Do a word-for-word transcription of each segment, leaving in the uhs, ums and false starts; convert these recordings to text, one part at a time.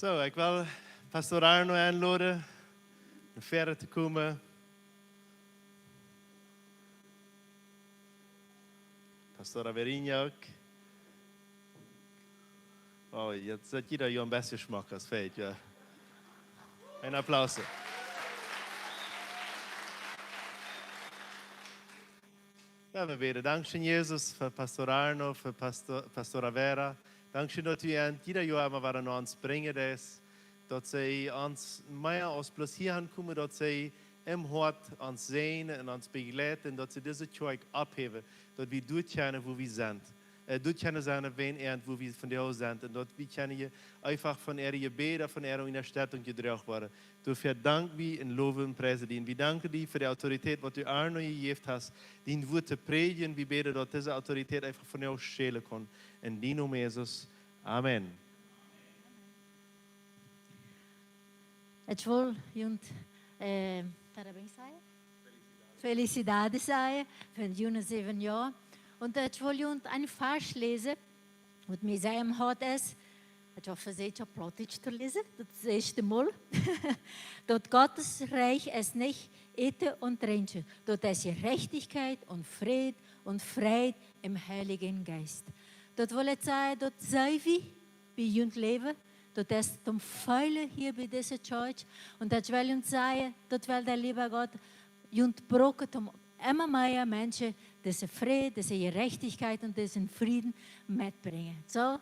Soo, ekj well Pastor Arno enloden, no väaren to komen. Pastor Averinha uk. Oh, jetzt seid ihr da ja ein bisschen schmack als Feld, ja. Een applaus. Jo, wie bäden. Dankscheen, Jesus, fa Pastor Arno, fa Pastor, Pastor Avera. Dankscheen, daut du an jieda Joa emma wada no ons brinjen deist, daut see ons mea aus bloos hia aunkomen, daut see em Hoat ons seenen un ons bejleiden, daut see dise Kjoakj opphäwen, daut wie doa kjennen, wua wie sent. Äh, doa kjennen sennen, wan irjent, wua wie vondoag sent. Un daut wie kjennen hia eefach von äare Jebäda, von äare Unjastettunk jedroagen woaren. Doafäa dank wie un lowen un priesen die. Un wie danken die fa de Autoritäet, waut du Arno jejäft hast, dien Wuat to prädjen. Wie bäden, daut dise Autoritäet eefach von die schellen kaun. En dien Nomen, Jesus. Amen. Ekj well junt, äh, parabéns sajen. Felicidades sajen fa june säwen Joa. Un ekj well junt een Varsch läsen, waut mie sea em Hoat es. Ekj hab vesieekjt Plautdietsch to läsen, daut es daut ieeschte Mol. Daut Gottes Rikj es nich Äten un Drinkjen, daut es Jerajchtichkjeit un Fräd un Freid em Heiljen Jeist. Daut well ekj sajen, daut sent wie bie junt läwen, daut es toom feelen hia bie dise Church. Un daut well junt sajen, daut well de leewa Gott junt brucken, toom emma mea Menschen dise Fräd, dise Jerajchtichkeit un disen Fräd metbrinjen. Soo,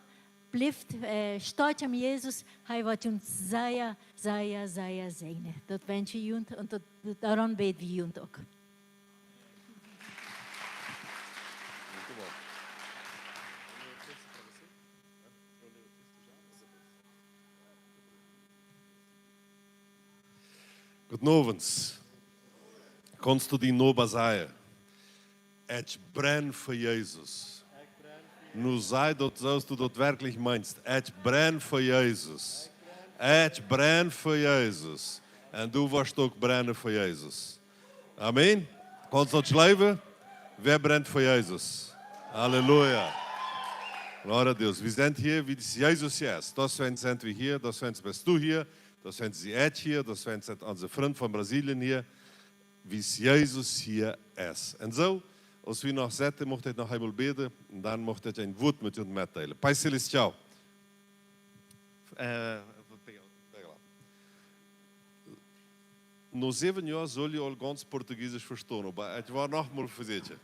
blift, äh, stoakj aun Jesus, hee woat junt sea, sea, sea säajnen. Daut wensch ekj junt un daut, daut, doaromm bäd wie junt uk. Gooden Owent. Kaust du dien Noba sajen: Ekj brenn fa Jesus. Nu saj daut soo aus du daut werkjlich meenst. Ekj brenn fa Jesus. Ekj brenn fa Jesus. Un du woascht uk brennen fa Jesus. Amen. Kaust daut jleewen? Wäa brennt fa Jesus? Halleluja. Gloria a Deus. Wie sent hia, wiels Jesus hia es. Doawäajen sent wie hia, doawäajen best du hia, doawäajen sie ekj hia, doawäajen sent onse Frind von Brasilien hia, wiels Jesus hia es. Un soo, aus wie noch setten, mucht ekj noch eemol bäden un dan mucht ekj een Wuat met junt metdeelen. Pai Celestial. Äh, No säwen Joa sull jie aul gaunz Portugiesisch vestonen, oba ekj woa noch mol vesieekjen.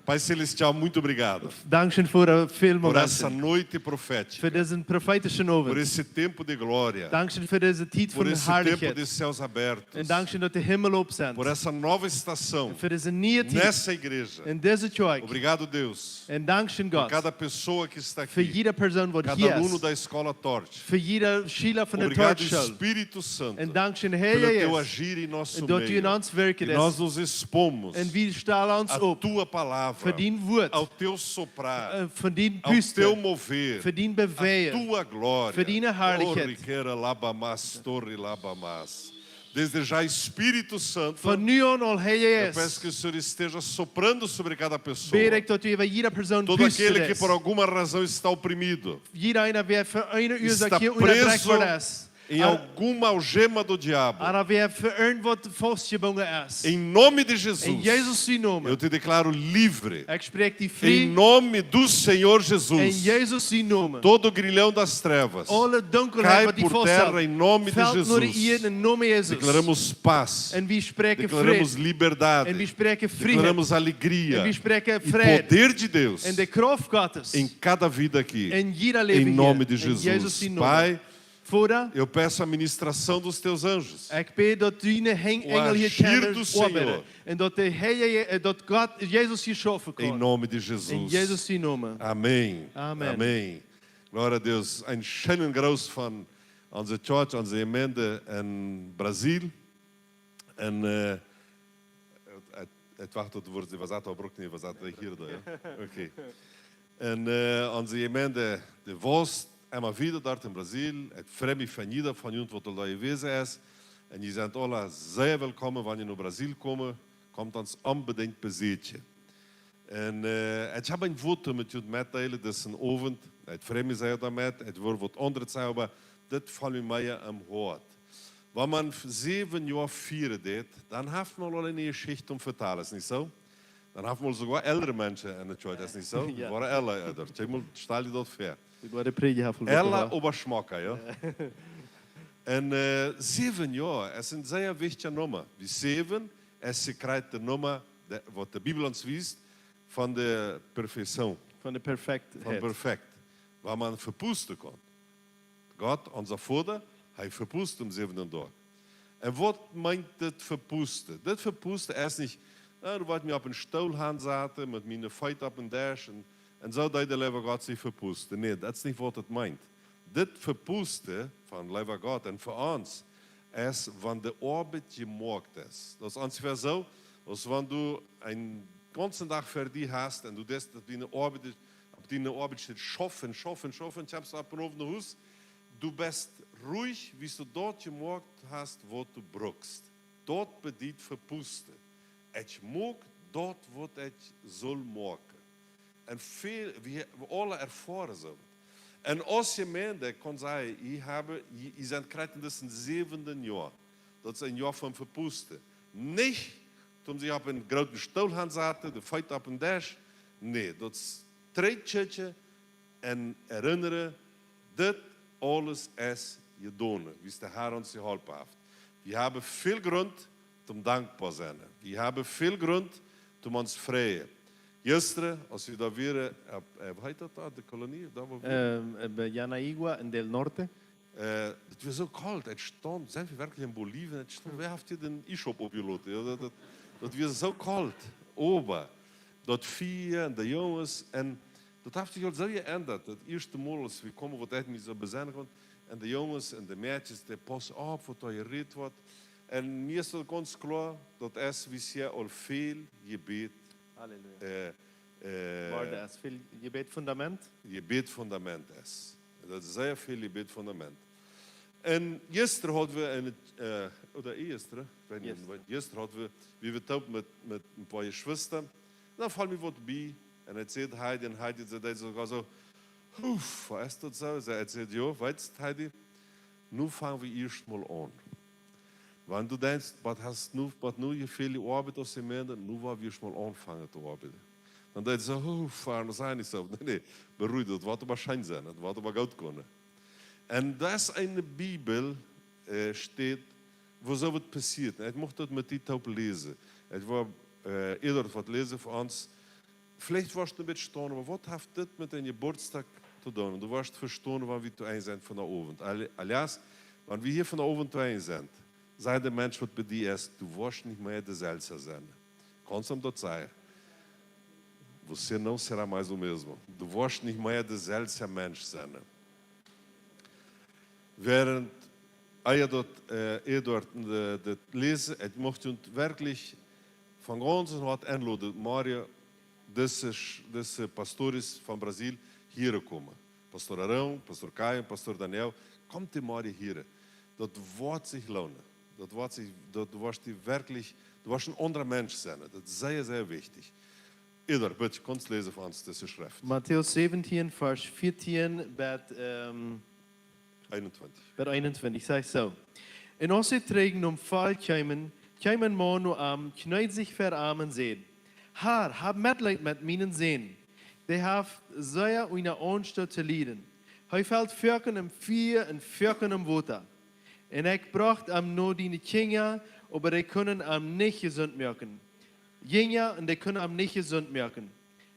Pai Celestial, muito obrigado. Dankscheen fa, äh, väl Por essa momentum. Noite profética. Fa disen profeetischen Por Owent. Esse tempo de glória. Dankscheen fa dise Tiet Por von esse tempo Harlichkjeit. De céus abertos. Un dankscheen daut de Himmel op sent. Por essa nova estação. Un fa dise niee Tiet. Nessa igreja. En dise Kjoakj. Obrigado, Deus. Un dankscheen Gott. Por cada pessoa que está aqui. Fa jieda Persoon waut hia es. Cada aluno da escola Torch. Fa jieda Schüla von de Torch School. Obrigado, Espírito Santo, Un dankscheen, Herr Jesus. Pelo teu agir em nosso meio. Un daut du en ons werkjen deist. Que nós nos expomos Un wie stalen ons op. A tua palavra. Fa dien Wuat. Ao teu soprar. Äh, fa dien Pusten. Ao teu mover. Fa dien Bewäajen. A tua glória. Fa diene Harlichkjeit. Orikera labamas, tori labamas. Desde já, Espírito Santo, Von nu aun aul, Herr Jesus. Eu peço que o Senhor esteja soprando sobre cada pessoa. Bäd ekj daut du äwa jieda Persoon Todo aquele que por pusten deist. Alguma razão está oprimido, Jieda eena, wäa fa eene Uasoak está hia unjadrekjt worden es. Em alguma algema do diabo. Ooda wäa fa irjentwaut faustjebungen es. Em nome de Jesus, En Jesus sien Nomen. Eu te declaro livre. Ekj spräakj die frie. Em nome do Senhor Jesus. En Jesus sien Nomen. Todo grilhão das trevas Aule Dunkelheit waut die faust helt, felt no de Ieed en Nomen Jesus. Cai por terra em nome de Jesus. Declaramos paz. Un wie spräakjen Fräd. Declaramos liberdade. Un wie spräakjen Frieheit. Declaramos alegria. Un wie spräakjen Fräd. E poder de Deus Un de Krauft Gottes. Em cada vida aqui. En jieda Läwen hia. Em nome de Jesus. En Jesus sien Nomen. Pai, Voda, eu peço a ministração dos teus anjos. Ekj bäd daut diene Hen-, O Enjel hia agir kjennen do Senhor. Oabeiden. Un daut de Herr, äh, daut Gott, Jesus hia schaufen kaun. Em nome de Jesus. En Jesus sien Nomen. Amém. Amen. Amém. Glória a Deus. Een scheenen Gruss von onse Church, onse Jemeent en Brasil. Un, äh, ekj, ekj wacht, daut woat die vesaut, oba brukt nich vesaut, ekj hia doa, jo? Okay. Un, äh, onse Jemeent, dee woat emma wieda doa en Brasil. Ekj frei mie fa jieda von junt waut doa jewast es. Un jie sent aule sea wellkomen, wan jie no Brasil komen, komt ons onbedinjt besieekjen. Un, äh, ekj hab een Wuat met junt mettodeelen, disen Owent. Ekj frei mie sea doamet, ekj woa waut aundret sajen, oba Dit felt mie mea aum Hoat. Wan maun säwen Joa fieren deed, dan haft maun aul eene Jeschicht om to vetalen, es nich soo? Dan haft maun soogoa elre Menschen enne Kjoakj, es nich soo? Jo. Wie woaren aule elre. Kjikj mol, stal die daut väa. Wie woaren Prädja haben. Elre, oba schmocka, jo? Jo. Un, äh, säwen Joa, es eene sea wichtje Numma. Wie säwen, es de krakjte Numma, de, waut de Bibel ons wiest, von de Perfektion. Von de Perfektheit. Von perfekt. Waut maun vepusten kaun. Gott, onse Voda, hee vepust aum säwenden Dach. Un waut meent dit vepusten? Dit vepusten es nich, na, du woascht mie opp eenen Stool hansaten, met miene Feet opp dän Desch un, un soo deed de leewe Gott sikj vepusten. Nä, daut es nich waut et meent. Dit Vepusten von leewe Gott un fa ons es, wan de Oabeit jemoakt es. Daut es onjefäa soo, aus wan du eenen gaunzen Dach ver die hast un du deist daut diene Oabeit, opp diene Oabeit steit schaufen, schaufen, schaufen, kjemst opp eenen Owent no Hus, du best ruich, wiels du daut jemoakt hast, waut du brukst. Daut bediet vepusten. Ekj moak daut, waut ekj saul moaken. Un väl, wie, wie aule erfoaren soo. Un aus Jemeent, kaun sennen, jie haben, jie, jie sent krakjt en dit säwende Joa. Daut es een Joa von vepusten. Nich, om sikj opp eenen grooten Stool hansaten, de Feet opp dän Desch. Nä, daut es trigj kjikjen un erinnren, dit aules es jedonen, wiels de Herr ons jeholpen haft. Wie haben väl Grunt toom dankboa sennen. Wie haben väl Grunt toom ons freien. Jistren, aus wie doa wieren, äh, äh, woo heet daut doa, de Kolonie? Doa, wua wie Ähm, äh, bei Yanaigua en del Norte. Äh, daut wia soo kolt, et stunt, sent wie werkjlich en Bolivien, et stunt, wäa haft hia dän Iesschaup oppjeloten? Jo, daut, daut, daut wia soo kolt. Oba daut Fia un de Junges, un daut haft sikj aul soo jeendat. Daut ieeschte Mol, aus wie kjeemen, waut ekj mie soo besennen kunn, un de Junges un de Mäakjes, dee paussen opp, waut doa jerät woat. Un mie es daut gaunz kloa, daut es, wie see aul väl Jebäd, Halleluja. äh, äh, Worden es väl Jebäd Fundament. Jebäd Fundament es. Daut es sea väl Jebäd Fundament. Un jistren hauden wie een, äh, ooda ieeschtren, ekj weet nich, Jistren. Jistren hauden wie, wie wieren toop met, met een poa Jeschwista. Dan foll mie waut bie. Un ekj säd, Heidi, un Heidi säd, daut soogoa soo, uff, waut es daut soo? See, ekj säd, jo, weetst, Heidi, nu fang wie ieescht mol aun. Wan du denkjst, waut hast nu, waut nu hia väl jeoabeit aus Jemeent, nu woa wie ieescht mol aunfangen to oabeiden. Dan deed see, oh, Vader, saj nich soo. Nä, nä, beruhig, daut woat oba scheen sennen, daut woat oba goot komen. Un daut es enne Bibel, äh, steit, woo soo waut passieet. Ekj mucht daut met die toop läsen. Ekj wull, äh, Eduard waut läsen fa ons. Veleicht woascht du een bät stonen, oba waut haft dit met een Jeburtsdach to doonen? Un du woascht vestonen, wan wie toop sent vondoag Owent. Ali-, alias, wan wie hia vondoag Owent toop sent, sajcht de Mensch, waut bie die es, du woascht nich mea deselwja sennen. Kaust am daut sajen? Você não será mais o mesmo. Du woascht nich mea deselwja Mensch sennen. Wäarent, ah jo, daut, äh, Eduard, äh, daut läsen, ekj mucht junt werkjlich von gaunzem Hoat enloden, morjen, dise Sch-, dise Pastores von Brasil hia komen. Pastor Arão, Pastor Caio, Pastor Daniel, komt dee morjen hia. Daut woat sikj lohnen. Daut woat sikj, daut, du woascht die werkjlich, du woascht een aundra Mensch sennen. Daut es sea, sea wichtich. Eduard, bitte, kaust läsen fa ons dise Schreft. Matthäus säwentieen, Varsch vieetieen bat, ähm, Eenuntwintich. Varsch eenuntwintich sajcht soo: Un aus see trigj nom Volkj kjeemen, kjeem een Maun no am, kjneed sikj ver am un säd: Herr, hab Metleet met mienen Sän. Dee haft sea unja Aunstoot to lieden. Hee felt foaken em Fia un foaken em Wota. Un ekj brocht am no diene Kjinja, oba dee kunnen am nich jesunt moaken. Jinja, un dee kunnen am nich jesunt moaken.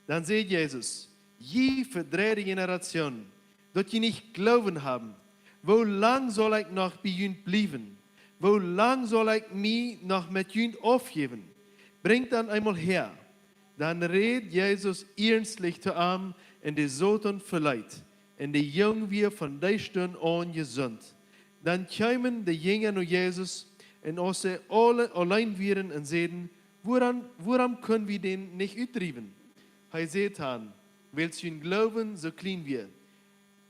Dan säd Jesus: Jie vedreide Jeneratioon, daut jie nich Gloowen haben, woo lang saul ekj noch bie junt bliewen? Woo lang saul ekj mie noch met junt oppjäwen? Brinjt am eemol häa. Dan räd Jesus iernstlich to am, un de Soton veleet, un de Jung wia von dee Stund aun jesunt. Dan kjeemen de Jinja no Jesus, un aus see aule auleen wieren, un säden: Wuarom, wuarom kjennen wie dän nich utdriewen? Hee säd an: Wiels jun Gloowen soo kjlien wia.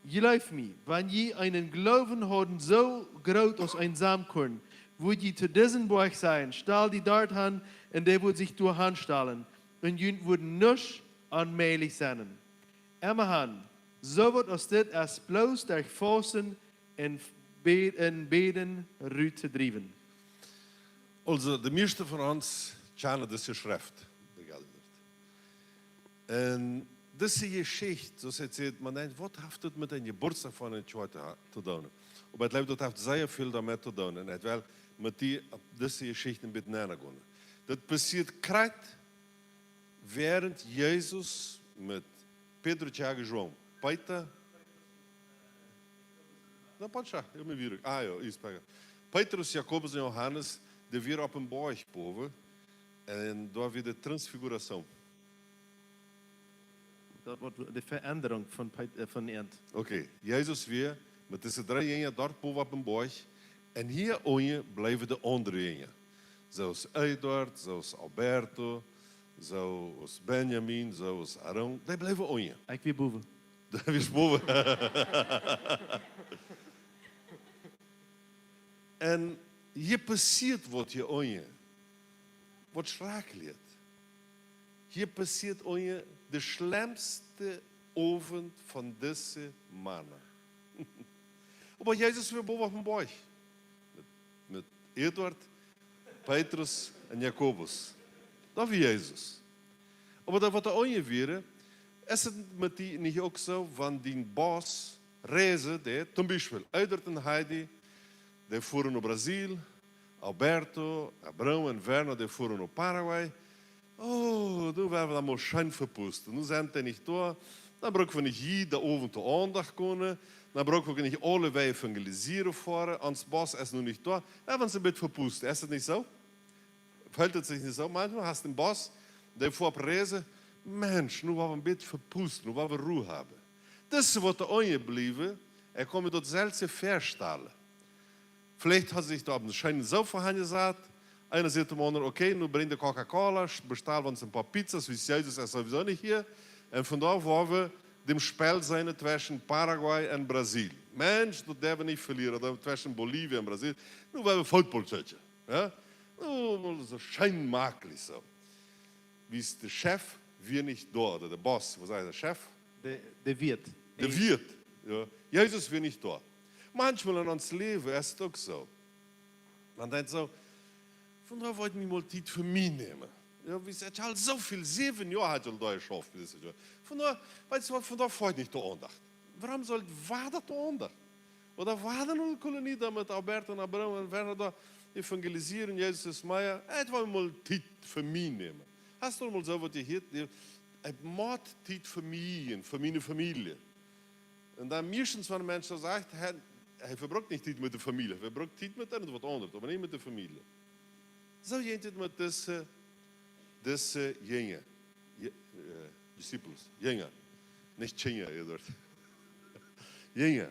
Jleeft mie, wan jie eenen Gloowen hauden soo groot aus een Samkorn, wudd jie to disen Boajch sajen: Stal die doa han, un dee wudd sikj doa han stalen, un junt wudd nuscht onmäajlich sennen. Emma han, soo waut aus dit es bloos derch Fausten un be-, un bäden rut to drieen. Aulsoo, de mieeschte von ons kjanen dise Schreft. Un dise Jeschicht, soo aus hee sajcht, maun denkjt, waut haft daut met een Jeburtsdach von een Kjoakj to, to doonen? Oba ekj jleew, daut haft sea väl doamet to doonen. Un ekj well met die opp dise Jeschicht een bät nengonen. Daut passieet krakjt wäarent Jesus met Petrus kjak es. Peter, na, Patscha, jo, mie wia, ah, jo, es Peter. Petrus, Jakobus un Johanes, dee wieren opp een Boajch bowen, un doa wia de Transfiguration. Daut woat de Veendrunk von Pet-, äh, von an. Okay, Jesus wia met dise dree Jinja doa bowen opp een Boajch, un hia unja bleewen de aundre Jinja. Soo aus Eduard, soo aus Alberto, soo aus Benjamin, soo aus Aaron, dee bleewen unja. Ekj wia bowen. Dee wia bowen. Un hia passieet waut hia unja. Waut schrakjlich. Hia passieet unja de schlemmste Owent von dise Mana. Oba Jesus wia bowen opp een Boajch. Met, met Eduard, Petrus un Jakobus. Daut wia Jesus. Oba daut waut doa unja wia, es et met die nich uk soo, wan dien Boss reisen deed, toom Biespel, Eduard un Heidi, dee fuaren no Brasil, Alberto, Abrão un Werner, dee fuaren no Paraguay. Oh, nu woa wie daut mol scheen vepusten. Nu sent dee nich doa. Dan bruck wie nich jieda Owent to Aundacht komen. Dan bruck wie nich aulewäaj evangelisieren foaren. Ons Boss es nu nich doa. Jo, wan see een bät vepusten. Es et nich soo? Felt et sikj nich soo? Maunchmol hast du een Boss, dee fuat opp Reisen. Mensch, nu woa wie een bät vepusten. Nu woa wie Ru haben. Daut es waut doa unja bleef. Ekj kaun mie daut selfst väastalen. Veleicht haud hee sikj doa opp een scheenen Sofa hanjesat. Eena säd toom aundren: "Okay, nu brinj de Coca-Cola, bestal ons een poa Pizzas, wiels Jesus es sowieso nich hia." Un von doa woa wie dän Spell seenen tweschen Paraguay un Brasil. Mensch, daut woa wie nich velieren, daut tweschen Bolivien un Brasil. Nu woa wie Football kjikjen. Jo? Nu, soo scheen maklich soo. Wiels de Chef wia nich doa, de, de Boss, waut sajcht de Chef? De, de Wieet. De Wieet, jo. Jesus wia nich doa. Maunchmol en ons Läwen es et uk soo. Maun denkjt soo: "Vondoag well ekj mie mol Tiet fa mie nämen." Jo, wie sajcht, ekj hab soo väl, säwen Joa hab ekj aul doa jeschauft, dit es jo. Vondoag, weetst du waut, vondoag foa ekj nich de Aundacht. Wuarom saul ekj wada de Aundacht? Ooda wada no de Kolonie doa met Alberto un Abraham un Werner doa evangelisieren, Jesus es mea. Ekj well mol Tiet fa mie nämen. Hast du mol soo waut jehieet? Ekj mott Tiet fa mie un fa miene Famielje. Un dan meistens, wan een Mensch soo sajcht, hee, hee vebrukt nich Tiet met de Famielje, hee vebrukt Tiet met irjent waut aundret, oba nich met de Famielje. Soo jinkj et met dise, dise Jinja. Je-, äh, disciples, Jinja. Nich Kjinja, Eduard. Jinja.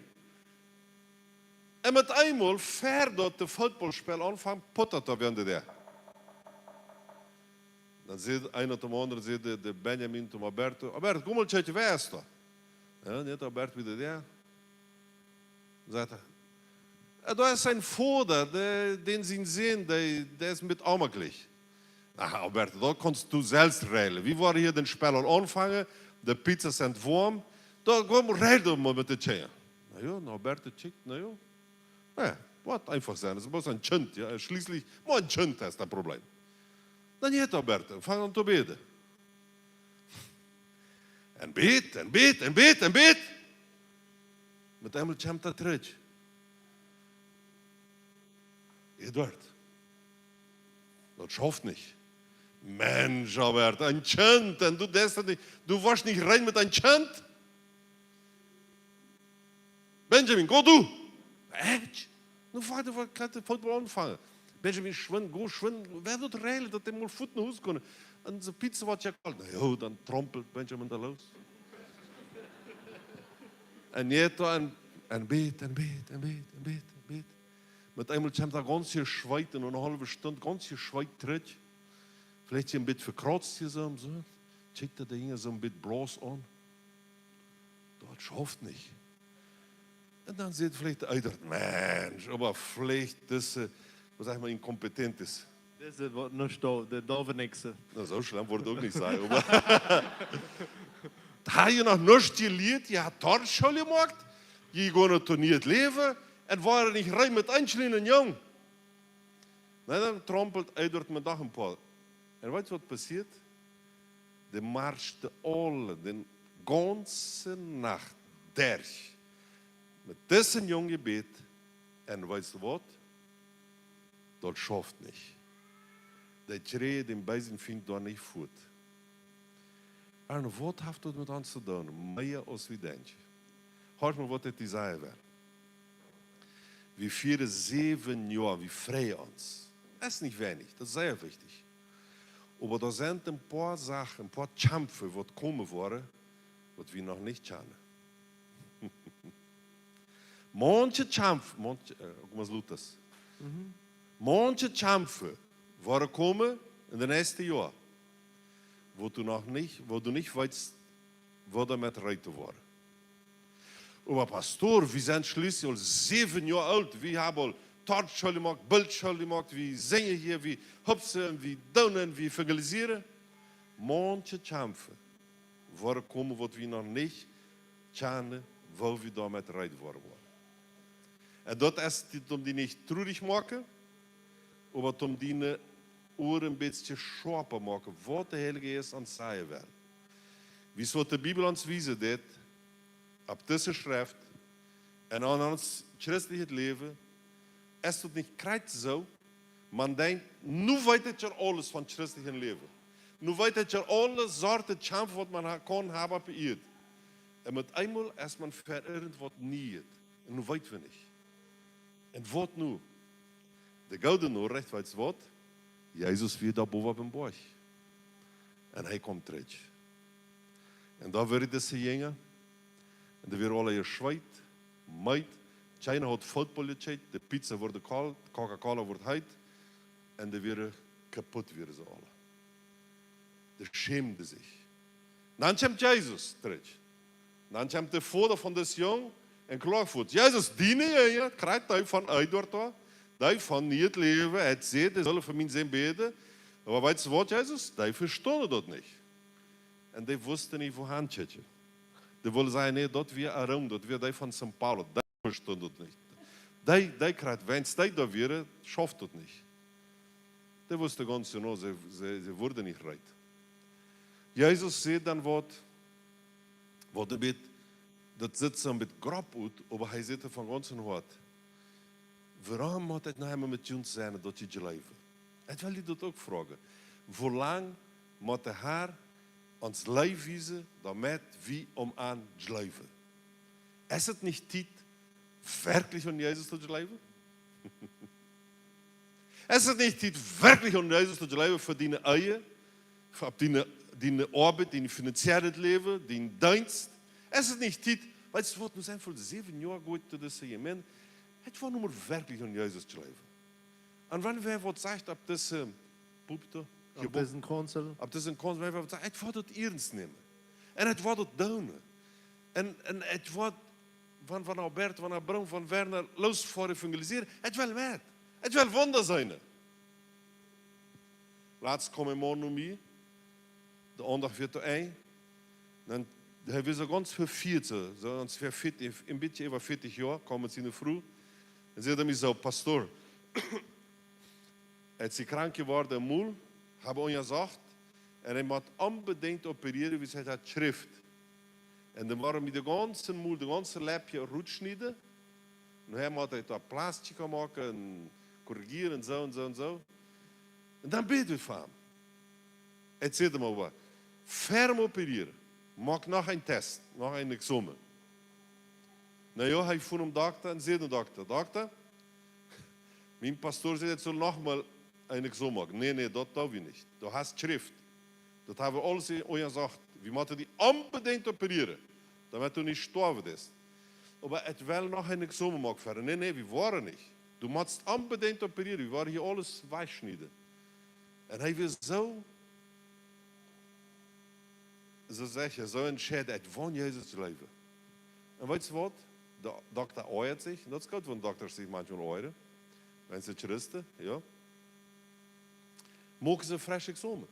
Un met eemol, ver daut de Footballspell aunfangt, puttad daut wäa aun de Däa. Dan sajcht eena toom aundren, sajcht de, de Benjamin toom Alberto: "Alberto, komm mol kjikjen, wäa es doa?" Jo, dan jeit Alberto bie de Däa. Sajcht hee: "Jo, doa es sien Voda, dee, dän sien Sän, dee, dee es een bät onjemaklich." "Ah, Alberto, daut kaust du selfst räajlen. Wie woaren hia dän Spell aul aunfangen, de Pizzas sent woam. Doa, komm, räajel mol met de Kjinja." Na jo, na, Alberto kjikjt, na jo. Na jo, woat eefach sennen. Daut es bloos een Kjint, jo. Schlieslich, mau een Kjint es daut Problem. Dan jeit Alberto, fangt aun to bäden. Un bät, un bät, un bät, un bät. Met eemol kjemt hee trigj. Eduard, daut schauft nich. Mensch, Alberto, een Kjint, un du deist daut nich, du woascht nich räajlen met een Kjint? Benjamin, go du! Ekj? Nu, wada, wada, kaust du Football aunfangen. Benjamin, schwind, go schwind, wäa daut räajlen, daut dee mol foot no Hus kjemt. Un soo Pizza woat jo kalt. Na jo, dan trompelt Benjamin doa loos. Un jeit doa un, un bät, un bät, un bät, un bät, un bät. Met eemol kjemt hee gaunz jeschweit, no eene haulwe Stund gaunz jeschweit trigj. Veleicht een bät vekrautst hia soo, soo. Kjikjt hee de Jinja soo een bät blaus aun. Daut schauft nich. Un dan sajcht veleicht de Elren: "Mensch, oba veleicht dise, waut saj ekj mau, inkompetent es." Dise woat nuscht doa, dee doaf nuscht. Na, soo schlemm woat et uk nich sennen, oba hee haft noch nuscht jelieet, hee haft Torschule jemoakt, hee gonen to nie daut Läwen, Un wia nich reed met een kjlienen Jung. Na, dan trompelt Eduard met noch een poa. Un weetst waut passieet? Dee marschten aule, de gaunze Nacht derch, met disen Jung jebät. Un weetst waut? Daut schauft nich. Dee kjrieen dän beesen Fient doa nich fuat. Un waut haft daut met ons to doonen? Mea aus wie denkjen. Horch mol, waut dit die sajen well. Wie fieren säwen Joa, wie freien ons. Daut es nich weinich, daut es sea wichtich. Oba doa sent een poa Sachen, een poa Kjamfen, waut komen woaren, waut wie noch nich kjanen. Manche Kjamfen, manche, äh, como es lutas? Manche Kjamfen woaren komen en de näakjste Joa, waut du noch nich, waut du nich weetst, woo doamet reed to woaren. Oba Pastor, wie sent schlieslich aul säwen Joa oolt, wie haben aul Torchschool jemoakt, Bildschool jemoakt, wie sinjen hia, wie hopsen, wie doonen, wie evangelisieren. Manche Kjamfen woaren komen, waut wie noch nich kjanen, woo wie doamet reed woaren woaren. Un daut es nich om die nich truarich moaken, oba om diene Uaren een bät schoapa moaken, waut de Heilje Jeist ons sajen well. Wiels waut de Bibel ons wiesen deit, opp dise Schreft un aun ons christlichet Läwen, es daut nich krakjt soo, maun denkjt, nu weet ekj jo aules von christlichet Läwen. Nu weet ekj jo aule Sorten Kjamf, waut maun ha-, kaun haben opp de Ieed. Un met eemol es maun ver irjentwaut nieet. Un nu weet wie nich. Un waut nu? De goode Norecht, weetst waut? Jesus wia doa bowen oppem Boajch. Un hee kjemt trigj. Un doa wieren dise Jinja. Un dee wieren aule jeschwieet, meed. Kjeena haud Football jekjikjt, de Pizza wort kolt, Coca-Cola wort heet. Un dee wieren kaput, wieren see aule. Dee schämden sikj. Dan kjemt Jesus trigj. Dan kjemt de Voda von disen Jung un kloagt: "Jesus, diene Jinja, krakjt dee von Eduard doa, dee von nieet Läwen, ekj säd, dee sullen fa mienen Sän bäden. Oba weetst waut, Jesus? Dee vestonen daut nich." Un dee wisten nich, wua han to kjikjen. Dee wullen sajen: "Nä, daut wia Aaron, daut wia dee von São Paulo. Dee vestonen daut nich. Dee, dee krakjt, wan dee doa wieren, schauft daut nich." Dee wisten gaunz jeneiw, see, see, see wieren nich reed. Jesus sajcht dan waut, waut een bät, daut sitt soo een bät groff ut, oba hee sajcht von gaunzem Hoat: "Wuarom mott ekj noch eemol met junt sennen, daut jie jleewen?" Ekj well die daut uk froagen. Woo lang mott de Herr ons Leew wiesen, doamet wie aun am jleewen? Es et nich Tiet, werkjlich aun Jesus to jleewen? Es et nich Tiet, werkjlich aun Jesus to jleewen fa diene Ehe, fa opp diene, diene Oabeit, dien finanziellet Läwen, dien Deenst? Es et nich Tiet, weetst waut, nu sent väl säwen Joa goot to dise Jemeent. Ekj well nu mol werkjlich aun Jesus jleewen. Un wan wäa waut sajcht opp dise Pulpit, opp disen Council, opp disen Council, wan wäa waut sajcht, ekj well daut iernst nämen. Un ekj well daut doonen. Un, un ekj well von, von Albert, von Abraham, von Werner, loosfoaren, evangelisieren. Ekj well met. Ekj well Wunda seenen. Latst kjeem een Maun no mie, de Aundacht wia to Enj. Dan, hee wia soo gaunz vefieet, soo, soo gaunz vefieet, een bät äwa vieetich Joa, kjeem met siene Fru. Un säd mie soo: "Pastor, ekj sie krank jeworden em Mul, hab unjasocht, un ekj mott onbedinjt operieren, wiels ekj haud Kjrift. Un dan woaren mie de gaunze Mul, de gaunze Lepp hia rutschnieden. Un hee mott daut Plastik moaken un korrigieren un soo un soo un soo." Un dan bäd wie fa am. Ekj säd am oba: "Ver am operieren, moak noch een Test, noch een Examen." Na jo, hee foat nom Dokta un säd nom Dokta: "Dokta, mien Pastor sajcht, ekj saul noch mol een Examen moaken." "Nä, nä, daut doo wie nich. Du hast Kjrift. Daut hab wie aules unjasocht. Wie motten die onbedinjt operieren, doamet du nich stoawen deist. Oba ekj well noch een Examen moaken ver." "Nä, nä, wie woaren nich. Du motst onbedinjt operieren. Wie woaren hia aules wajchschnieden." Un hee wia soo, soo secha, soo entscheit, ekj well Jesus jleewen. Un weetst waut? De Dokta oajat sikj. Daut es goot, wan Doktasch sikj maunchmol oajren. Wan see Christen, jo. Moaken see fresch Examen.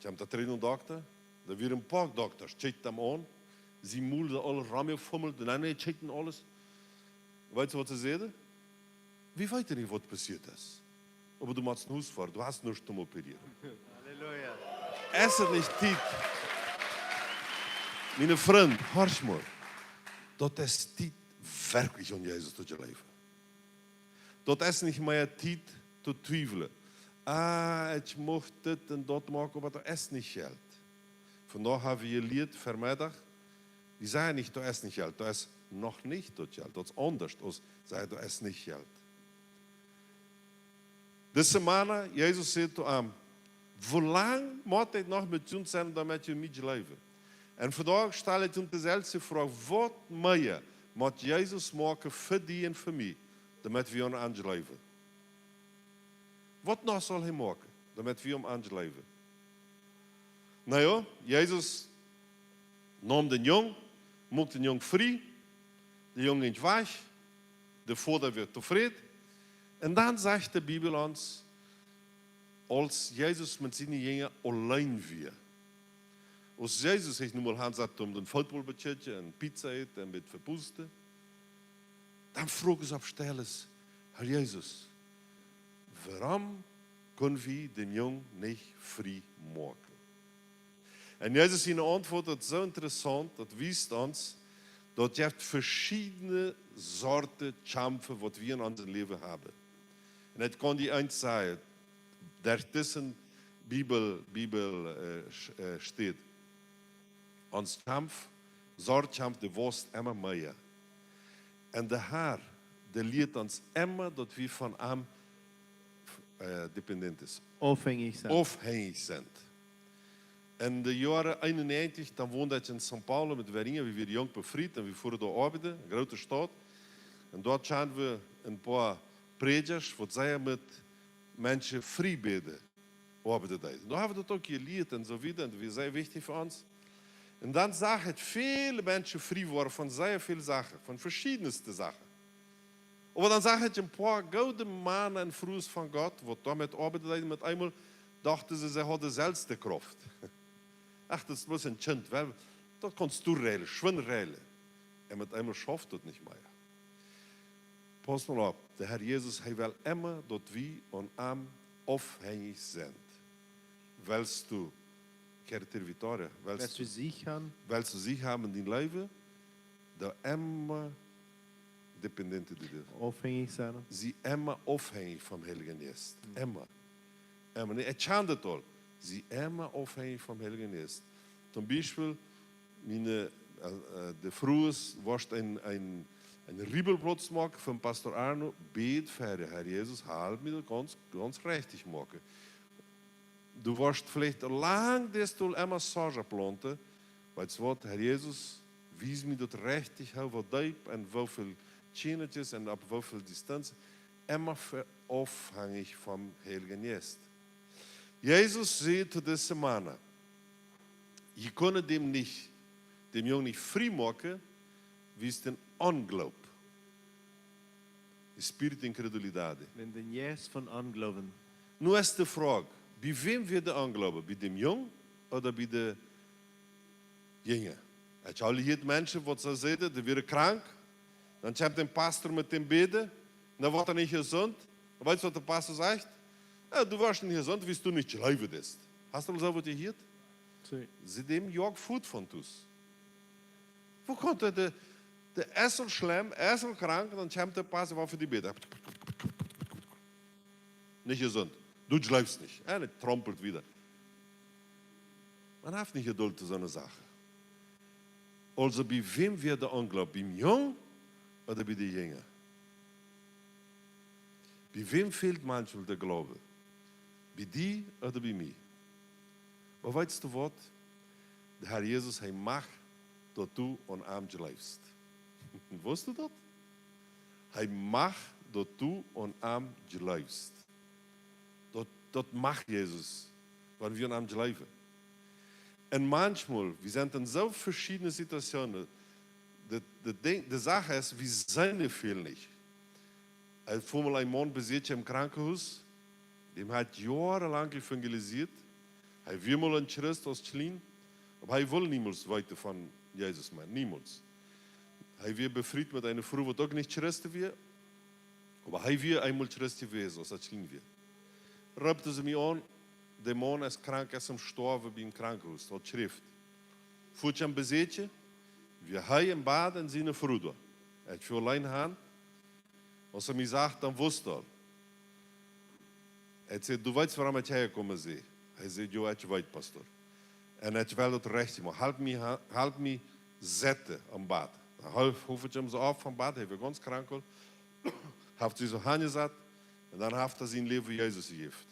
Kjemt daut trigj nom Dokta. Doa wieren een poa Doktasch, kjikjten am aun. Sien Mul, soo aules romjefummelt. Un dan, nä, kjikjten aules. Weetst du, waut see säden? Wie weeten nich, waut passieet es. Oba du motst no Hus foaren, du hast nuscht toom operieren. Halleluja. Es et nich Tiet? Miene Frind, horch mol. Daut es Tiet, werkjlich aun Jesus to jleewen. Daut es nich mea Tiet to twiewlen. Ah, ekj mucht dit un daut moaken, oba daut es nich Jelt. Vondoag hab wie jelieet, Vemeddach, wie sajen nich, daut es nich Jelt, daut es noch nich daut Jelt, daut es aundasch aus sajen, daut es nich Jelt. Dise Mana, Jesus säd to am: "Woo lang mott ekj noch met junt sennen, doamet jie mie jleewen?" Un vondoag stal ekj junt deeselwje Froag: Waut mea mott Jesus moaken fa die un fa mie, doamet wie aun am jleewen? Waut noch saul hee moaken, doamet wie aun am jleewen? Na jo, Jesus neem dän Jung, muak dän Jung frie, de Jung jinkj wajch, de Voda wort tofräd. Un dan sajcht de Bibel ons, aus Jesus met siene Jinja auleen wia. Aus Jesus sikj nu mol han sat om dän Football to kjikjen un Pizza äten un bät vepusten, dan fruach hee opp Stell: "Herr Jesus, wuarom kjenn wie dän Jung nich frie moaken?" Un Jesus siene Auntwuat, daut es soo interessaunt, daut wiest ons, daut jeft veschiedne Sorten Kjamfen, waut wie en onsen Läwen haben. Un ekj kaun die eent sajen, derch dise Bibel, Bibel, äh, sch-, äh, steit: Ons Kjamf, Sorjkjamf, dee wausst emma mea. Un de Herr, dee lieet ons emma, daut wie von am, äh, dependent sent. Aufhängig sent. Aufhängig sent. En de Joaren eenunnäajentich, dan wond ekj en São Paulo met Verinha, wie wieren junk befriet un wie fuaren doa oabeiden, eene groote Staut. Un doa kjanden wie een poa Prädjasch, waut sea met Menschen frie bäden oabeiden deeden. Doa hab wie daut uk jelieet un soo wieda, un daut wia sea wichtich fa ons. Un dan sach ekj väle Menschen frie woaren von sea väl Sachen, von veschiedenste Sachen. Oba dan sach ekj een poa goode Mana un Frues von Gott, waut doa met oabeiden deeden, met eemol dochten see, see hauden selfst de Krauft. Ach, daut es bloos een Kjint, well, daut kaust du reilen, schwind reilen. Un met eemol schauft daut nich mea. Pauss mol opp, de Herr Jesus, hee well emma, daut wie aun am aufhängig sent. Wellst du, Kerter Vitória, wellst Wellst du du Sieg haben? Wellst du Sieg haben en dien Läwen? Dan emma dependent, du, du. Aufhängig sennen. Sie emma aufhängig vom Heiljen Jeist. Emma. Emma. Nä, ekj kjan daut aul. Sie emma aufhängig vom Heiljen Jeist. Toom Biespel, miene, äh, äh, de Frues woascht een, een, een Riebelplatz moaken fa Pastor Arno, bäd fa, Herr Jesus, halp mie daut gaunz, gaunz rajcht moaken. Du woascht veleicht lang deist du emma Soja planten, weetst waut, Herr Jesus, wies mie daut rajcht, hee, woo deep un woo väl Kjennetjes un opp woo väl Distanz, emma fa-, aufhängig vom Heiljen Jeist. Jesus säd to dise Mana: "Jie kjennen däm nich, däm Jung nich frie moaken, wiels dän Ongloob." Espíritu de incredulidade. Wegen dän Jeist von Ongloowen. Nu es de Froag, bie wäm wia de Ongloowen? Bie däm Jung ooda bie de Jinja? Ekj hab aul jehieet Menschen, waut soo säden, dee wieren krank, dan kjemt een Pastor met däm bäden, dan woat hee nich jesunt. Un weetst, waut de Pastor sajcht? "Jo, du woascht nich jesunt, wiels du nich jleewen deist." Hast du aul soo waut jehieet? Sí. See däm joagen fuat von Tus. Woo kaun de, de, de es aul schlemm, es aul krank, dan kjemt de Pastor, woat fa die bäden. Nich jesunt. Du jleefst nich. Un hee trompelt wieda. Maun haft nich Jedult to soone Sachen. Aulsoo, bie wäm wia de Ongloob? Biem Jung ooda bie de Jinja? Bie wäm fält maunchmol de Gloowen? Bie die ooda bie mie? Oba weetst du waut? De Herr Jesus, hee mach, daut du aun am jleefst. Wusst du daut? Hee mach, daut du aun am jleefst. Daut, daut mach Jesus, wan wie aun am jleewen. Un maunchmol, wie sent en soo veschiedne Situationen. De, de, Dinkj, de Sach es, wie seenen väl nich. Ekj hab mol een Maun besieekjt em Krankenhus, däm haud ekj joarenlang evangelisieet. Hee wia mol een Christ aus kjlien, oba hee wull niemols weeten von Jesus, Maun, niemols. Hee wia befriet met eene Fru, waut uk nich Christ wia. Oba hee wia eemol Christ jewast, aus daut kjlien wia. Roopt see mie aun, de Maun es krank, es aum stoawen biem Krankenhus, daut schrift. Fua ekj am besieekjen, wia hee em Bad un siene Fru doa. Ekj fua auleen han, aus hee mie sach, dan wist hee aul. Hee säd: "Du weetst, wuarom ekj häajekomen sie?" Hee säd: "Jo, ekj weet, Pastor. Un ekj well daut rajcht moaken. Halp mie, ha-, halp mie setten aum Bad." Dan halp, hoof ekj am soo auf vom Bad, hee wia gaunz krank aul. Haft sikj soo hanjesat un dan haft hee sien Läwen Jesus jejäft.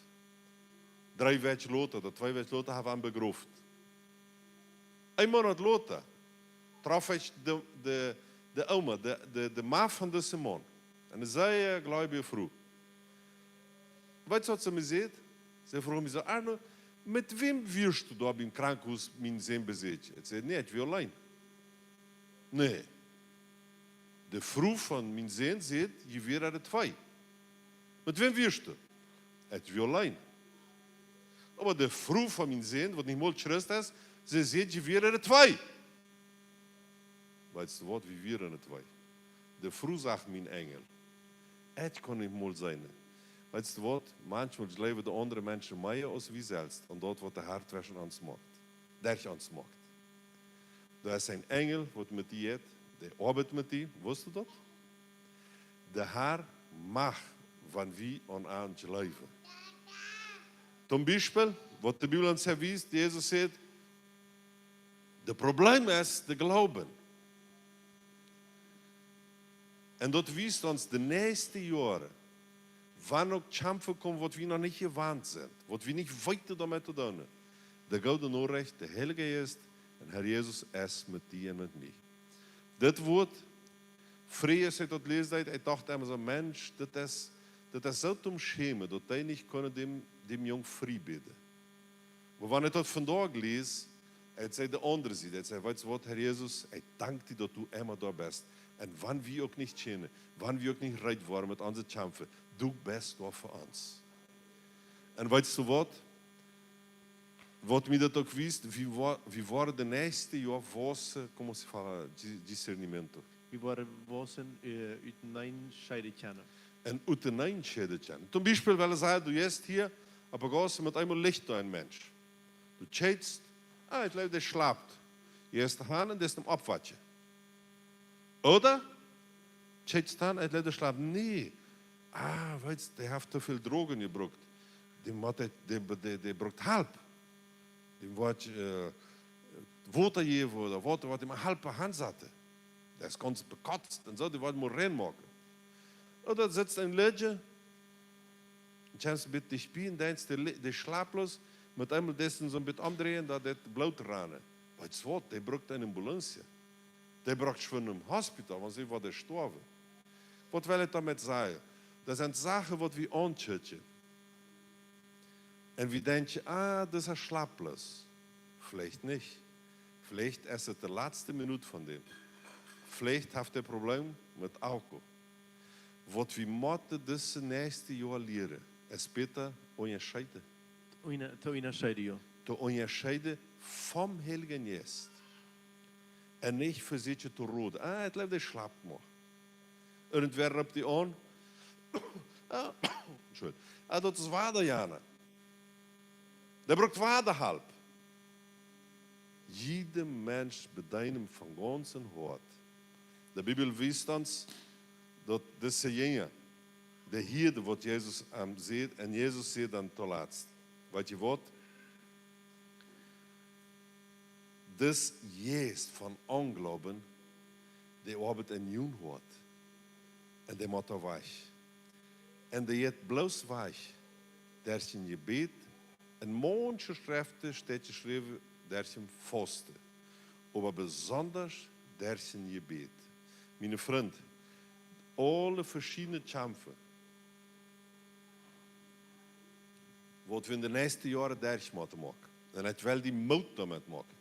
Dree Wäakj lota, ooda twee Wäakj lota, haft am begroft. Een Moonat lota trof ekj de, de, de Oma, de, de, de Ma von disen Maun. Eene sea gleubje Fru. Weetst, waut see mie säd? See fruach mie soo: "Arno, met wäm wieescht du doa biem Krankenhus mienen Sän besieekjen?" Ekj säd: "Nä, ekj wia auleen." "Nä. De Fru von mienen Sän säd, jie wieren twee." "Met wäm wieescht du?" "Ekj wia auleen." "Oba de Fru von mienen Sän, waut nich mol Christ es, see säd, jie wieren twee." Weetst du waut, wie wieren twee. De Fru sach mien Enjel. Ekj kunn nich mol seenen. Weetst du waut, mauncheemol jleewen de aundre Menschen mea aus wie selfst, un daut, waut de Har tweschen ons moakt, derch ons moakt. Doa es een Enjel, waut met die jeit, dee oabeit met die, wist du daut? De Har macht, wan wie aun am jleewen. Toom Biespel, waut de Bibel ons hia wiest, Jesus säd: "De Problem es de Gloowen." Un daut wiest ons de näakjste Joaren, wan uk Kjamfen komen, waut wie noch nich jewant sent, waut wie nich weeten doamet to doonen. De goode Norecht, de Heilje Jeist un Har Jesus es met die un met mie. Dit Wuat, frieha, aus ekj daut läsen deed, ekj docht emma soo: "Mensch, dit es, dit es soo toom schämen, daut dee nich kunnen däm, däm Jung frie bäden." Oba wan ekj daut vondoag läs, ekj saj de aundre Sied, ekj saj: "Weetst du waut, Har Jesus, ekj dank die, daut du emma doa best. Un wan wie uk nich kjennen, wan wie uk nich reed woaren met onse Kjamfen, du best doa fa ons." Un weetst du waut? Waut mie daut uk wiest, wie wo-, wie woaren de näakjste Joa waussen, como se fala, di-, discernimento. Wie woaren waussen, äh, uteneen scheiden kjennen. Un uteneen scheiden kjennen. Toom Biespel, well wie sajen, du jeist hia opp de Gauss, met eemol licht doa een Mensch. Du kjikjst, ah, ekj jleew, dee schlapt. Jeist han un deist am oppwakjen. Ooda? Kjikjst han, ekj jleew, dee schlapt. Nä. Ah, weetst, dee haft too väl Drogen jebrukt. Dee mott, dee, dee, dee, dee brukt Help. Dee woat, äh, Wota jäwen ooda Wota, waut dee mol Help aunsaten. Dee es gaunz bekotzt un soo, dee woat mol rein moaken. Ooda sittst een Liedje, kjemst een bät dicht bie un denkjst, dee li-, dee schlapt bloos, met eemol deist du soo een bät omdreien, daut deit Bloot rannen. Weetst du waut, dee brukt eene Ambulance. Dee brukt schwind em Hospital, wan see woat stoawen. Waut well ekj doamet sajen? Daut sent Sachen, waut wie aunkjikjen. Un wie denkjen, ah, daut es schlaplos. Veleicht nich. Veleicht es et de latste Minut von däm. Veleicht haft hee Problem met Alkohol. Waut wie motten dit näakjste Joa lieren, es bäta unjascheiden. Unja-, to unjascheiden, jo. To unjascheiden vom Heiljen Jeist. Un nich vesieekjen to roden. Ah, ekj jleew, dee schlapt mau. Irjentwäa roopt die aun. Ah, Entschuldigung. Ah, daut es Wada, Jana. Dee brukt Wada Help. Jieda Mensch bedeenen von gaunzem Hoat. De Bibel wiest ons, daut dise Jinja, de Hieed, waut Jesus am säd, un Jesus säd dan toolatst: Weetst du waut? Dis Jeist von Ongloowen, dee oabeit en jun Hoat. Un dee mott wajch. Un dee jeit bloos wajch derch een Jebäd. En maunche Schreften steit jeschräwen derch een Fausten. Oba besonda derch een Jebäd. Miene Frind, aule veschiedne Kjamfen, waut wie en de näakjste Joaren derch motten moaken. Un ekj well die Moot doamet moaken.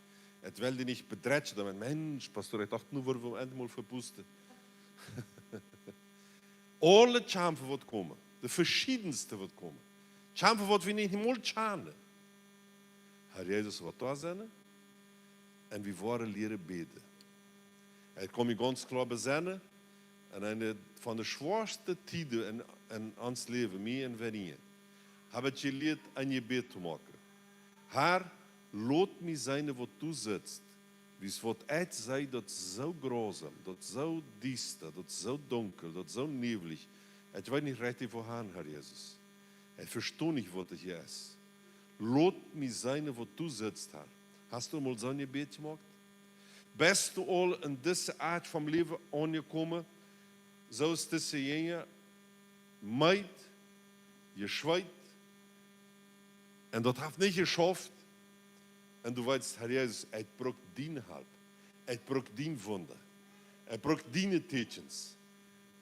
Ekj well die nich bedretschen doamet. Mensch, Pastor, ekj docht, nu woaren wie endlich mol vepusten. Aule Kjamfen waut komen, de veschiedenste waut komen. Kjamfen waut wie nich mol kjanen. Har Jesus woat doa sennen. Un wie woaren lieren bäden. Ekj kaun mie gaunz kloa besennen, aun eene von de schwoaste Tieden en, en ons Läwen, mie un Venie, hab ekj jelieet, een Jebäd to moaken. Herr, lot mie seenen, wua du sitst, wiels waut ekj see, daut es soo grausam, daut es soo diesta, daut es soo dunkel, daut es soo näwlich. Ekj weet nich rajcht, wua han, Herr Jesus. Ekj vesto nich, waut hia es. Lot mie seenen, wua du sitst, Herr. Hast du mol soon Jebäd jemoakt? Best du aul en dise Städ vom Läwen aunjekomen, soo aus dise Jinja, meed, jeschwäat, un daut haft nich jeschauft, un du weetst, Herr Jesus, ekj bruck diene Help, ekj bruck dien Wunda, ekj bruck diene Tieekjens,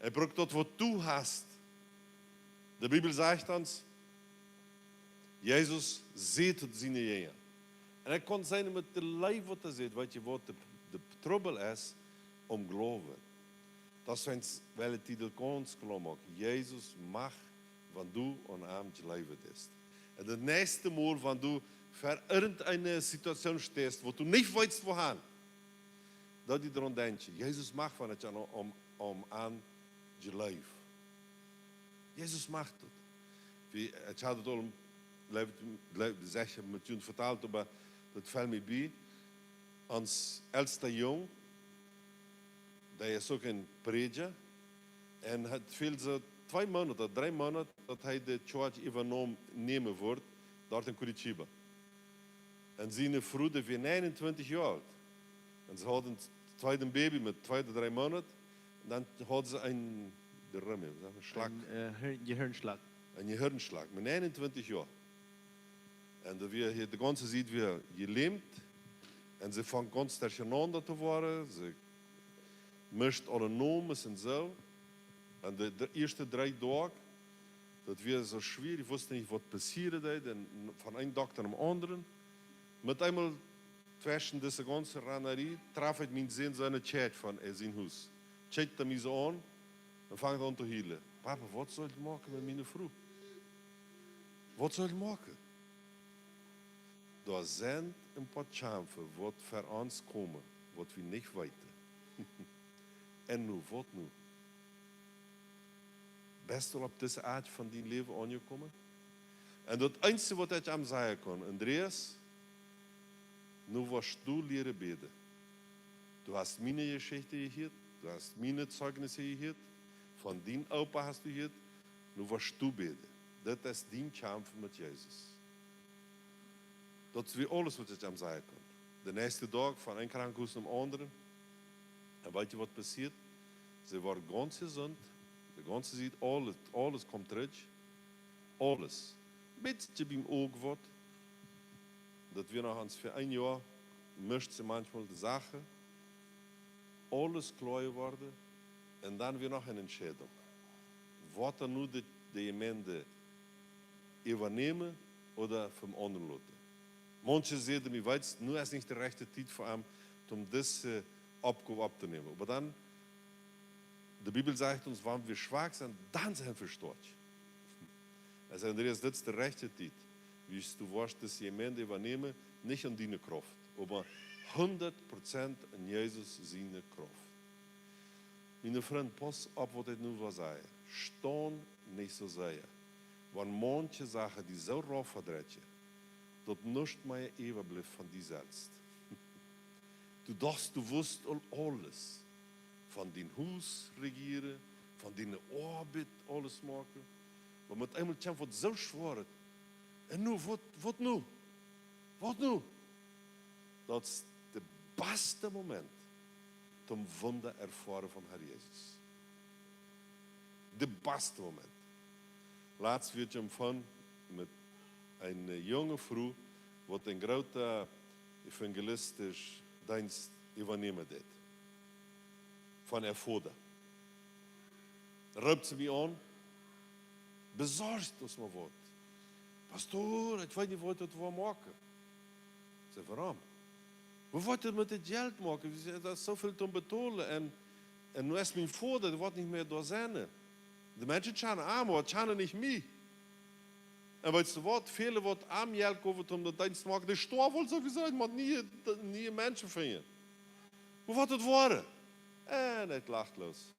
ekj bruck daut, waut du hast. De Bibel sajcht ons, Jesus säd to siene Jinja. Un hee kaun sennen met de Leew, waut hee säd, weetst du, waut de, de Trubbel es, om Gloowen. Daut es, wan wie de Titel gaunz kloa moaken. Jesus macht, wan du aun am jleewen deist. Un daut näakjste Mol, wan du ver irjenteene Situation steist, wua du nich weetst, wua han, daut du doaraun denkjst, Jesus macht, wan ekj aun, aun, aun am jleew. Jesus macht daut. Wie, ekj haud daut aul, jleew, jleew, secha met junt vetalt, oba daut felt mie bie. Ons elsta Jung, dee es uk een Prädja, un haud väl soo twee Moonat, dree Moonat, daut hee de Church äwanämen, nämen wudd, doa en Curitiba. Un siene Fru, dee wia negenuntwintich Joa oolt. Un see hauden een tweedet Baby met twee ooda dree Moonat. Un dan haud see een, de Rummel, saj wie, Schlak. Een, äh, Hir-, Jehirnschlag. Een Jehirnschlag, met negenuntwintich Joa. Un dee wia hia de gaunze Sied wia jelämt. Un see funk gaunz derchenaunda to woaren. See must aule Nomes un soo. Un de, de ieeschte dree Doag, daut wia soo schwierich, wist nich, waut passieren deed, un von een Dokta nom aundren. Met eemol tweschen dise gaunze Ranerie traf ekj mien Sän siene Kjeit von, äh, sien Hus. Kjikjt hee mie soo aun un fangt aun to hielen. Papa, waut saul ekj moaken met miene Fru? Waut saul ekj moaken? Doa sent een poa Kjamfen, waut ver ons komen, waut wie nich weeten. Un nu, waut nu? Best du opp dise Städ von dien Läwen aunjekomen? Un daut eensje, waut ekj am sajen kunn, Andreas, nu woascht du lieren bäden. Du hast miene Jeschicht jehieet, du hast miene Zeichnis jehieet, von dien Opa hast du jehieet, nu woascht du bäden. Daut es dien Kjamfen met Jesus. Daut wia aules, waut ekj am sajen kunn. De näakjste Doag von een Krankenhus nom aundren. Un weetst du, waut passieet? See wort gaunz jesunt, de gaunze Sied, aules, aules kjeem trigj. Aules. Bät biem Uag waut. Daut wia noch aun fa een Joa, must see maunchmol de Sachen. Aules kloa jeworden. Un dan wia noch eene Entscheidunk. Woat hee nu de, de Jemeent äwanämen ooda fa aundre loten? Maunche säden mie, weetst, nu es nich de rajchte Tiet fa am, om dise Oppgow opptonämen. Oba dan, de Bibel sajcht ons, wan wie schwak sent, dan sent wie stoakj. Hee säd, Andreas, dit es de rajchte Tiet. Wiels du woascht dise Jemeent äwanämen, nich aun diene Krauft, oba hundat Prozent aun Jesus siene Krauft. Miene Frind, pauss opp, waut ekj nu woa sajen. Staunt nich soo sea, wan maunche Sachen die soo rauf vedreien, daut nuscht mea äwablift von die selfst. Du dochst, du wist aul aules. Von dien Hus rejieren, von diene Oabeit aules moaken. Oba met eemol kjemt waut soo Schwoaret. Un nu, waut, waut nu? Waut nu? Daut es de baste Moment, om Wunda erfoaren vom Herr Jesus. De baste Moment. Latst wia ekj aum Phone met eene, äh, junge Fru, waut een grooten evangelistischen Deenst äwanämen deed. Von äa Voda. Roopt see mie aun, besorcht aus mau waut. Pastor, ekj weet nich, waut ekj woa moaken. Ekj saj, wuarom? Waut woat hee met dit Jelt moaken? Wie sent, daut es soo väl to betolen. Un, un nu es mien Voda, dee woat nich mea doa sennen. De Menschen kjanen am, oba kjanen nich mie. Un weetst du waut? Väle, waut am Jelt jeewen, om daut Deenst to moaken, dee stoawen woll sowieso, ekj mott niee, niee Menschen finjen. Waut woat daut woaren? Un hee lacht loos.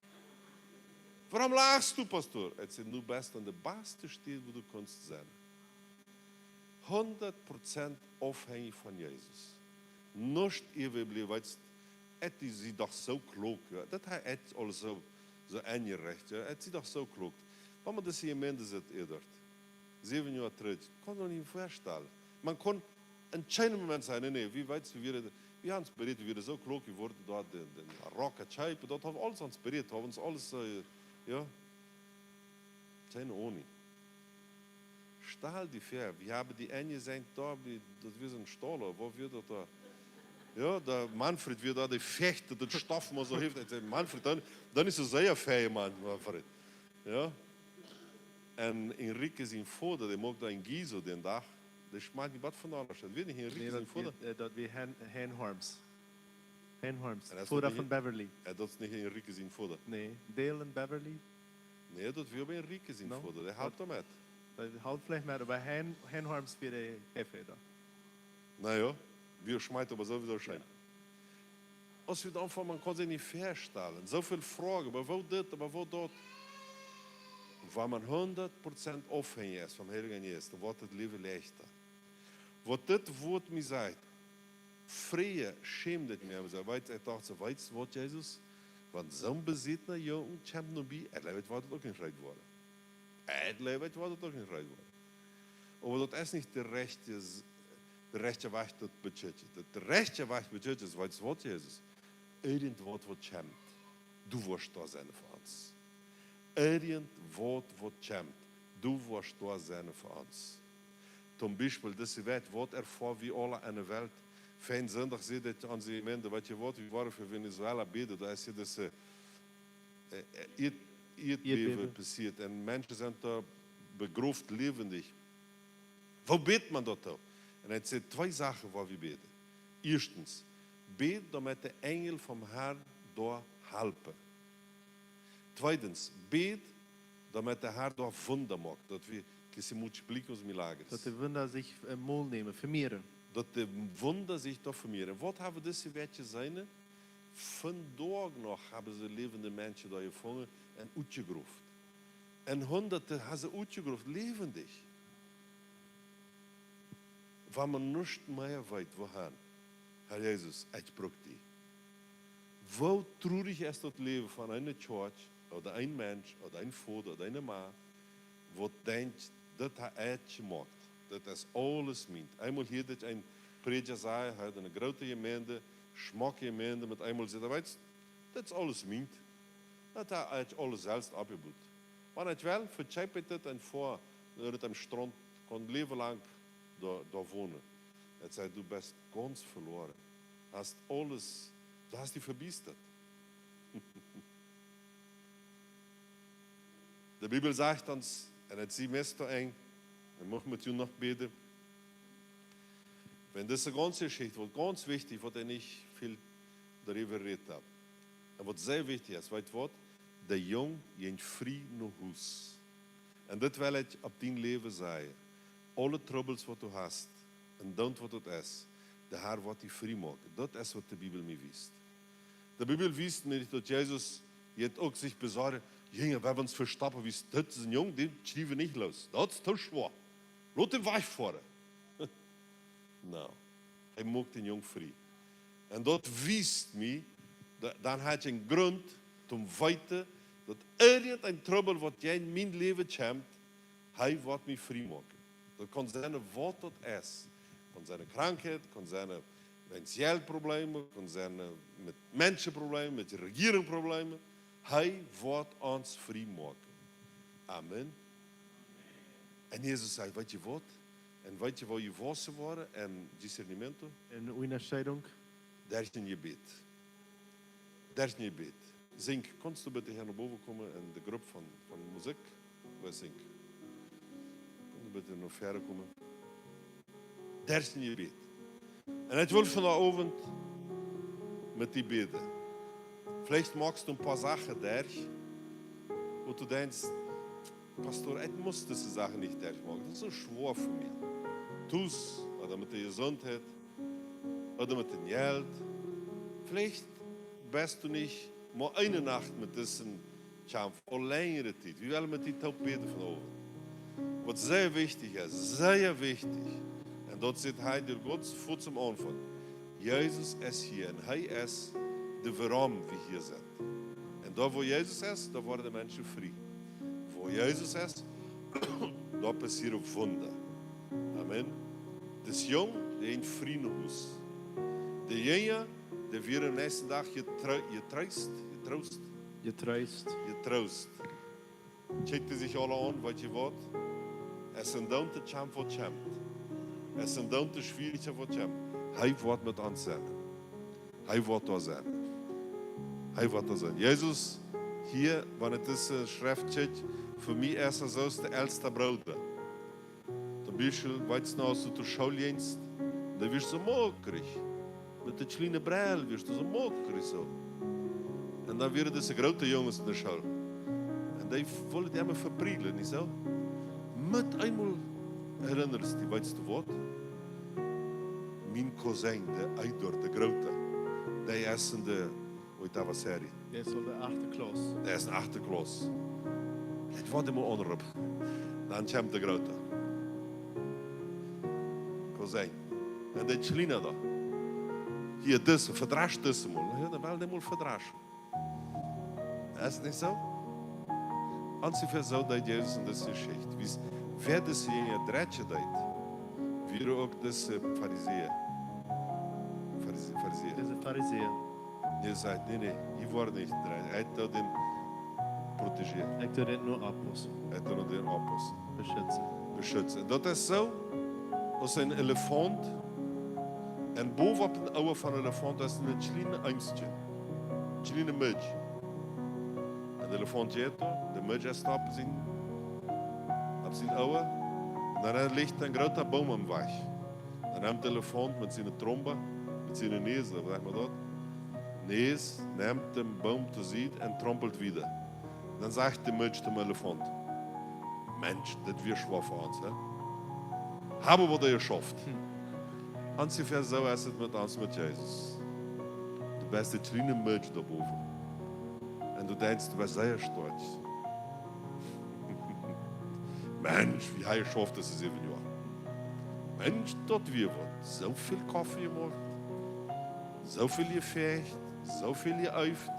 "Wuarom lachst du, Pastor?" Ekj säd: "Du best aun de baste Städ, wua du kaust sennen. Hundat Prozent aufhängich von Jesus. Nuscht äwajebläwen, weetst, et es sie doch soo klook, jo. Daut hee et aules soo, soo enjerecht, jo. Et sie doch soo klook. Wan maun dise Jemeent sitt, Eduard, säwen Joa trigj, kaun daut nich väastalen. Maun kunn een kjlienen Moment sajen: 'Nee, nee, wie weetst, wie wieren, wie haben ons bereet, wie wieren soo klook, wie wudden doa dän, dän Rock kjeepen, daut haben wie aules ons bereet, haben ons aules, äh, jo, kjeene Ahnung.' Stal die väa, wie haben die enjeseent doa, wie, daut wia soon Staul, woo wia daut doa? Jo, de Manfred wia doa, dee fäacht, daut Stoff mau soo heft." Ekj säd: "Manfred, dan, dan es et sea fäa, Maun, Manfred." Jo. Un Enrique sien Voda, dee muak doa een Guiso dän Dach. Dee schmakjt nich waut von aundasch. Daut wia nich Enrique sien Voda. Daut wia, äh, daut wia Hen-, Hen Harms. Hen Harms. Un daut es Voda von Beverly. Un daut es nich Enrique sien Voda. Nä, Dale un Beverly. Nä, daut wia bie Enrique sien Voda. Dee halpt doa met. Dee halpt veleicht met, oba Hen, Hen Harms wia de Jefe doa. Na jo, wie schmakjt oba sowieso scheen. Jo. Aus wie dan von, maun kaun sikj nich väastalen. Soo väl Froagen, oba woo dit, oba woo daut. Wan maun hundat Prozent aufhängich es vom Heiljen Jeist, dan woat daut Läwen leichta. Waut dit Wuat mie sajcht: Frie, schäm die nich mea. Soo, weetst, ekj docht soo: "Weetst waut, Jesus? Wan soon besätna Jung kjemt no mie, ekj weet, woat daut uk nich reed woaren. Ekj weet, woat daut uk nich reed woaren." Oba daut es nich de rajchte, de rajchte Wajch, daut to bekjikjen. De rajchte Wajch to bekjikjen es: "Weetst waut, Jesus? Irjentwaut, waut kjemt, du woascht doa sennen fa ons. Irjentwaut, waut kjemt, du woascht doa sennen fa ons." Toom Biespel, dise Welt, waut erfoa wie aula enne Welt? Väajen Sindach säd ekj aun dee Jemeent: "Weetst waut, wie woaren fa Venezuela bäden, doa es hia dise, äh, äh, Ieed-, Ieedbäwen passieet un Menschen sent doa begroft läwendich. Woo bät maun daut doa?" Un hee säd: "Twee Sachen, woo wie bäden. Ieeschtens, bät, doamet de Enjel vom Harn doa halpen. Tweedens, bät, doamet de Har doa Wunda moakt, daut wie, que se multipliquen os milagres." Daut de Wunda sikj, äh, mol nämen, vemieren. Daut de Wunda sikj doa vemieren. Waut haben wie dise Wäakj jeseenen? Vondoag noch haben see läwende Menschen doa jefungen un utjegroft. Un Hunderte haben see utjegroft, läwendich. Wan maun nuscht mea weet, woo han, Herr Jesus, ekj bruck die. Woo trurich es daut Läwen von eene Kjoakj, ooda een Mensch, ooda een Voda, ooda eene Mame, waut denkjt, daut hee et jemoakt. Daut es aules mient. Eemol hieed ekj een Prädja sajen, hee haud eene groote Jemeent, schmocke Jemeent, met eemol säd hee: "Weetst, daut es aules mient. Daut hab ekj aules selfst oppjebut. Wan ekj well, vekjeep ekj daut un foa no dän Straunt, kaun Läwen lang doa, doa wonen." Ekj säd: "Du best gaunz veloaren. Hast aules, du hast die vebiestat." De Bibel sajcht ons, un et es meist to Enj, un mucht met junt noch bäden, wan dise gaunze Jeschicht, waut gaunz wichtich, waut ekj nich väl doaräwa jerät hab, un waut sea wichtich es, weetst waut? De Jung jinkj frie no Hus. Un dit well ekj opp dien Läwen sajen. Aule Trubbels, waut du hast, un dan, waut daut es, de Har woat die frie moaken. Daut es, waut de Bibel mie wiest. De Bibel wiest mie nich, daut Jesus jet uk sikj besorcht: "Jinja, wie haben ons vestoppen, wie es dit, een Jung, dän kjrie wie nich loos. Daut es too schwoa. Lot am wajchfoaren." No, hee moakt dän Jung frie. Un daut wiest mie, da-, dan haud ekj een Grunt toom weeten, daut irjent een Trubbel, waut en mien Läwen kjemt, hee woat mie frie moaken. Daut kaun sennen, waut daut es. Kaun sennen Krankheit, kaun sennen finanzielle Probleme, kaun sennen met Menschenprobleme, met Rejierungsprobleme. Hee woat ons frie moaken. Amen. Un Jesus säd: "Weetst waut? Un weetst, woo jie wausen woaren en discernimiento?" En Unjascheidunk. Derch een Jebäd. Derch een Jebäd. Sink, kaust du bitte hia no bowen komen en de Grupp von, von Musikj? Woo es Sink? Kaust du bitte no väaren komen? Derch een Jebäd. Un ekj well vondoag Owent met die bäden. Veleicht moakst du een poa Sachen derch, wua du denkjst: "Pastor, ekj mott dise Sachen nich derchmoaken. Daut es soo schwoa fa mie. Tus, ooda met de Jesuntheit, ooda met daut Jelt." Veleicht best du nich mau eene Nacht met disen Kjamf, aul lenjre Tiet. Wie wellen met die toop bäden vonowent. Waut sea wichtich es, sea wichtich. Un daut sajcht hee, daut gaunz fuaz aum Aunfank. Jesus es hia un hee es de wuarom wie hia sent. Un doa, wua Jesus es, doa woaren de Menschen frie. Wua Jesus es, doa passieren Wunda. Amen. Dis Jung, dee jinkj frie no Hus. De Jinja, dee wieren aum näakjsten Dach jetre-, jetreest, jetroost, Jetreest. Jetreest. Kjikjten sikj aula aun, weetst du waut? Aus een Doont de Kjamf woat kjemt. Aus een Doont de Schwierichkjeit woat kjemt. Hee woat met ons sennen. Hee woat doa sennen. Hee woat doa sennen. Jesus, hia, wan et es, äh, Schreft kjikjt, fa mie es hee soo aus de elsta Brooda. Toom Biespel, weetst du noch, aus du to School jinjst, dan wieescht du soo mokrich. Met de kjliene Brell wieescht du soo mokrich soo. Un dan wieren dise groote Junges enne School. Un dee wullen die emma veprieejlen, nich soo? Met eemol erinnerst du die, weetst du waut? Mien Cousin, de Eidor, de Groota, dee es enne octava serie. Dee es aul de achte Klauss. Dee es enne achte Klauss. Ekj woa dee mol aunropen. Dan kjemt de Groota. Cousin. Un de kjliene doa. Hia, dise, vedrasch dise mol. Jo, dan well dee mol vedraschen. Es nich soo? Onjefäa soo deed Jesus en dise Jeschicht. Wiels, wäa dise Jinja dretschen deed, wieren uk dise Farisäa. Farise-, Farisäa. Dise Farisäa. Dee säden: "Nä, nä, jie woaren nich dreien." Hee deed dän protegeren. Hee deed dän no opppaussen. Hee deed no dän opppaussen. Beschitzen. Beschitzen. Daut es soo, aus een Elefaunt. Un bowen opp dän Oaja von Elefaunt es een kjlienet Eemskje. Kjliene Mudj. Un de Elefaunt jeit doa, de Mudj es doa opp sien, opp sien Oaja. Un dan licht een groota Boom em Wajch. Dan nemt de Elefaunt met siene Tromba, met siene Näs, saj mau daut, Näs, nemt dän Boom to Sied un trompelt wieda. Dan sajcht de Mudj toom Elefaunt: "Mensch, dit wia schwoa fa ons, hä? Hab wie daut jeschauft?" Hm. Onjefäa soo es et met ons, met Jesus. Du best de kjliene Mudj doa bowen. Un du denkjst, du best sea stoakj. Mensch, woo hee jeschauft dise säwen Joa. Mensch, daut wia waut. Soo väl Koffe jemoakt. Soo väl jefecht. Soo väl jeeeft.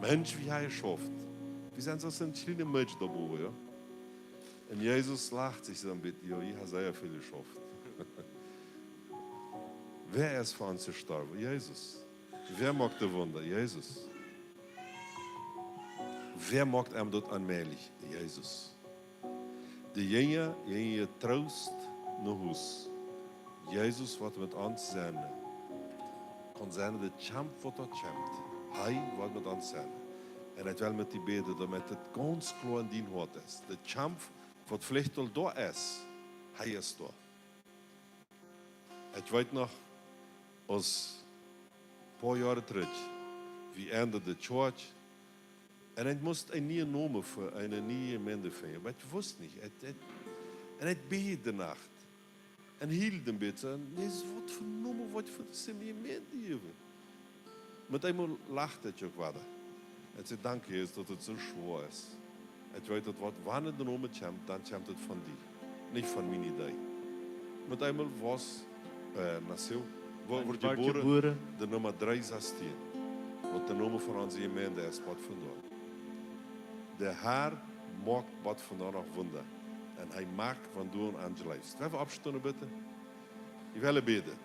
Mensch, woo hee jeschauft. Wie sent soo aus een kjliene Mudj doa bowen, jo? Un Jesus lacht sikj soo een bät, jo, jie haben sea väl jeschauft. Wäa es fa ons jestorwen? Jesus. Wäa moakt de Wunda? Jesus. Wäa moakt am daut onmäajlich? Jesus. De Jinja, Jinja, jetreest no Hus. Jesus woat met ons sennen. Kaun sennen, de Kjamf waut doa kjemt. Hee woat met ons sennen. Un ekj well met die bäden, daut et gaunz kloa en dien Hoat es. De Kjamf waut veleicht aul doa es, hee es doa. Ekj weet noch, aus poa Joa trigj, wie endad de Church. Un ekj must een nieen Nomen fa eene niee Jemeent finjen. Oba ekj wist nich. Ekj, ekj, un ekj bäd de Nacht. Un hield een bät. Un Jesus, waut fa Nomen woa ekj fa dise niee Jemeent jäwen? Met eemol lacht ekj uk wada. Ekj säd: "Dank, Jesus, daut et soo schwoa es." Ekj weet daut, waut, wan de Nomen kjemt, dan kjemt et von die. Nich von miene Idee. Met eemol wia, äh, nacido, wo-, Ekj wort wort jebuaren, jebuaren. De Numma dree sastieen. Waut de Nomen von onse Jemeent es, bat vondoag. De Herr moakt bat vondoag noch Wunda. Un hee moakt, wan du aun am jleefst. Woa wie oppstonen, bitte? Wie wellen bäden.